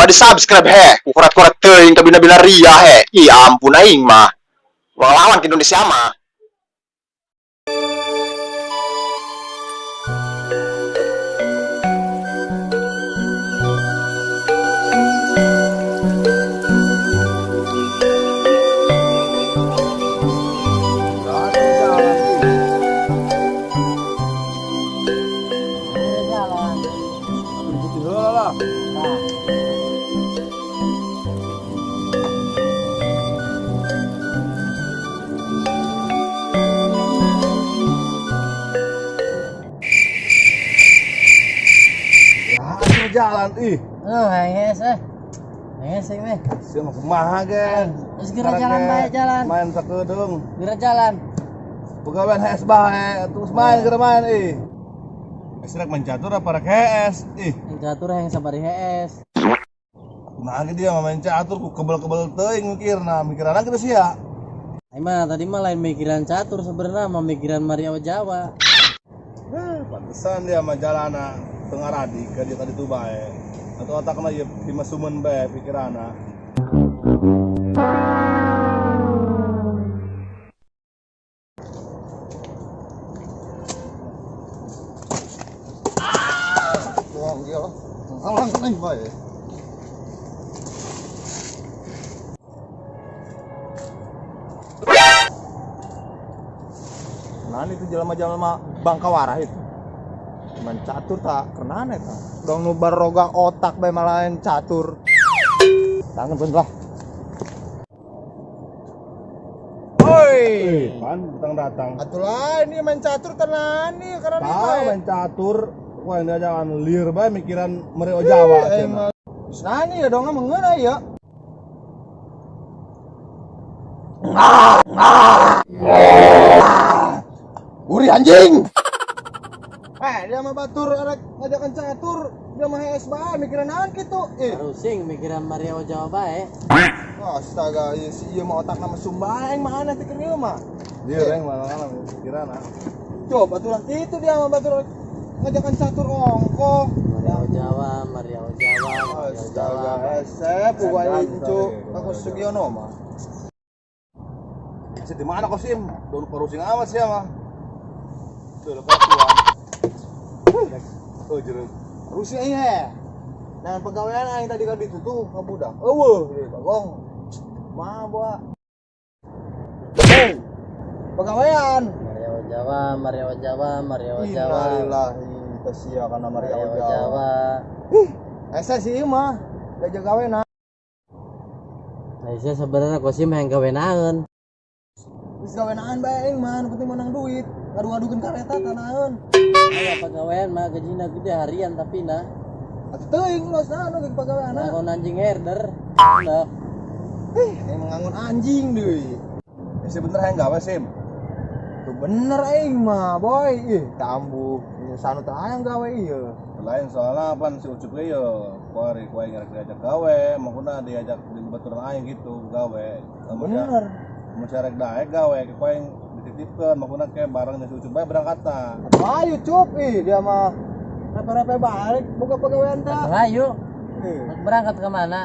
Lupa di subscribe he. Kukurat-kurat teuing kabina-bina ria he. Ih ampun aing mah. Lawan ke Indonesia mah. Jalan. Ikuti heula lah. Nah, Ya, atuh jalan ih. oh, henges eh. Henges sih meh. Sia mah kumaha ge? Terus geura jalan bae jalan. Main sakedeung. Geura jalan. Pegawaian HS bae, terus main geura main ih. Geus rek main catur apa rek HS? Ih, Yang catur yang sabari hees. kumaha ge dia mah main catur ku kebel-kebel teuing mikirna, mikiranna geus sia. Aing mah tadi mah lain mikiran catur sebenarnya mah mikiran Maria Jawa. Eh, pantesan dia mah jalana tengah radi ke dia tadi tuh bae. Atau otakna ieu dimasumeun bae pikiranna. Wong dia lah. Halang aing bae. Nah itu jelema-jelema bangkawarah itu. Cuman catur tak kerenaan eta. Dong nu baroga otak bae malahan catur. Tangan pun lah. Oi. Eh, pan datang datang. Atuh lah ini main catur tenan nih karena Tahu bae. main catur, wah ini jangan liar bae mikiran Mario Jawa. Eh, cenah. mah. Nah ini ya dong mengeuna ya. Gurih anjing. Eh, dia mah batur arek ngajakan catur, dia mah hees bae mikiran naon kitu. Ih, Rusing mikiran Maria Jawa bae. astaga, ieu si ieu mah otakna mah sumba aing mah aneh teh keur ieu mah. Liar yang mana-mana pikiranna. Coba atuh lah itu dia mah batur ngajakan catur ongkoh. Maria Jawa, Maria Jawa, Maria Astaga, Jawa. hese puguh incu aku Sugiono mah. Masih di mana kok Sim? Don korupsi amat sih mah. Tuh lepas tuan. Oh jeruk. Rusia aing he. Nah, pegawaian aing tadi kan ditutup ka budak. Eueuh, deui bagong. Mah boa. Hei, pegawaian. Maria Jawa, Maria Jawa, Maria Jawa. Innalillahi tasia kana Maria Maria Jawa. Jawa. Ih, ese sih ieu mah. Diajak gawe na. Nah, sia sebenarnya kosim yang gawe naon. Geus gawe naon bae aing mah, nu penting menang duit. Ngadu-ngadukeun kareta tanaeun. Aya pegawaian mah gajina gede harian tapi nah. Atuh teuing los naon ge pegawaian. Ngangon anjing herder. Nah, Ih, emang ngangon anjing deui. Eh, bener yang gawe Sim. Tuh bener aing mah, boy. Ih, tambuh. Sanu teh hayang gawe ieu. Lain soalnya apa si Ucup ge yo, kuari kuai ngarek diajak gawe, makuna diajak di baturan aing gitu gawe. Bener. Mun sia rek daek gawe, ke kuai dititipkeun, makuna ke bareng jeung si Ucup bae berangkatna. Atuh ayo cup ih dia mah repe-repe balik boga pegawaian teh. ayo Ih, berangkat ke mana?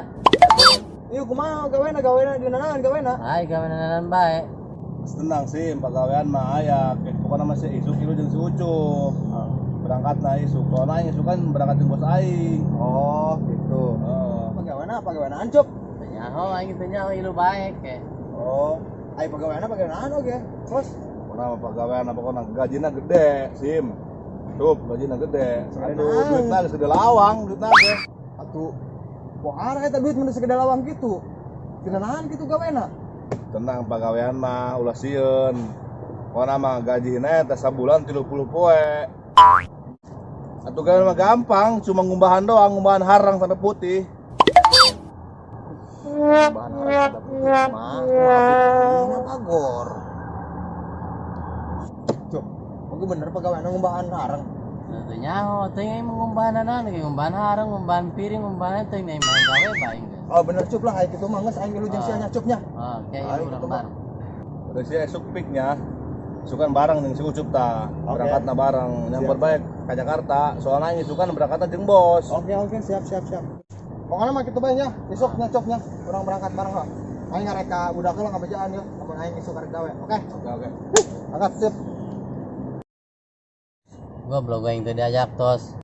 ieu kumaha gawena gawena di naon gawena? Ay, gawe naon bae. Tenang sih, pagawean mah aya, pokokna mah si isuk ilu jeung si Ucup. Berangkatna isuk, soalna aing isuk kan berangkat jeung bos aing. Oh, gitu. Heeh. Pegawaian pegawaian cup. Teu nyaho aing teu nyaho ilu bae ke. Oh, ai pegawaian pegawaian oge. Terus Pokokna mah pagawean pokokna gajina gede, Sim. Tuh, gajina gede. Aduh, duitna geus gede lawang, duitna ge. atuh pohara eta duit mun segede lawang kitu. Tina naon kitu gawena? Tenang pagawean mah ulah sieun. Pokokna mah gajina teh sabulan 30 poe. Atuh gawe mah gampang, cuma ngumbahan doang, ngumbahan harang sampai putih. Bahan harang sampai putih mah, kumaha bagor. Cuk, oge bener pegawaian ngumbahan harang. Teu nyaho, teu aing ngumbahan naon ge ngumbahan harang, ngumbahan piring, ngumbahan teu aing mah gawe bae geus. Oh bener cup lah, aing kitu mah geus aing milu jeung sia nya cupnya. Oh, oke, Aing ilu urang kitu mah. bareng. Terus si esuk piknya, isukan bareng jeung si Ucup ta, Oke. berangkatna bareng, nyamper bae ka Jakarta. Soalnya aing isukan berangkatna jeung bos. Oke oke siap siap siap. Pokoknya mah kitu bae nya, isuk nyacopnya, urang berangkat bareng lah. Aing ngarek ka budak lah ngabejaan ya, lamun aing isuk arek gawe. Oke. Oke. Angkat sip. Goblok aing teu diajak tos.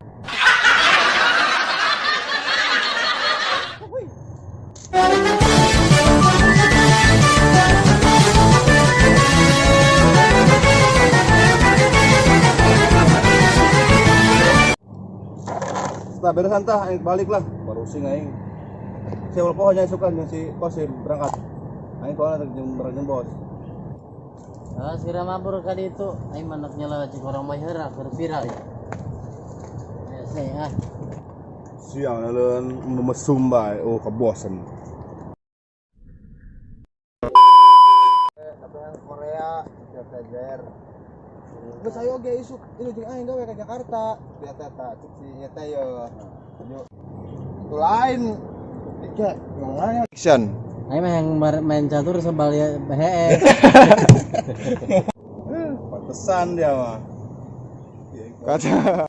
Setelah beres entah aing balik lah. Baru sing aing. Saya walaupun hanya isukan jeung si Kosim berangkat. Aing soalnya jeung bareng jeung bos. Ah, sira mabur ka ditu. Aing manok nyala cik orang mah heura keur viral ya. Ya, saya ah. Siang leun mesum bae, oh kebosen. Tapi yang Korea, ya belajar. Terus ayo ge isuk ini jeung aing gawe ka Jakarta. Biar teh ta cek si ieu teh ye. Yo. Itu lain. Ike, ngomongnya action. Aing mah yang main catur sebal ya heeh. Pantesan dia mah. Kata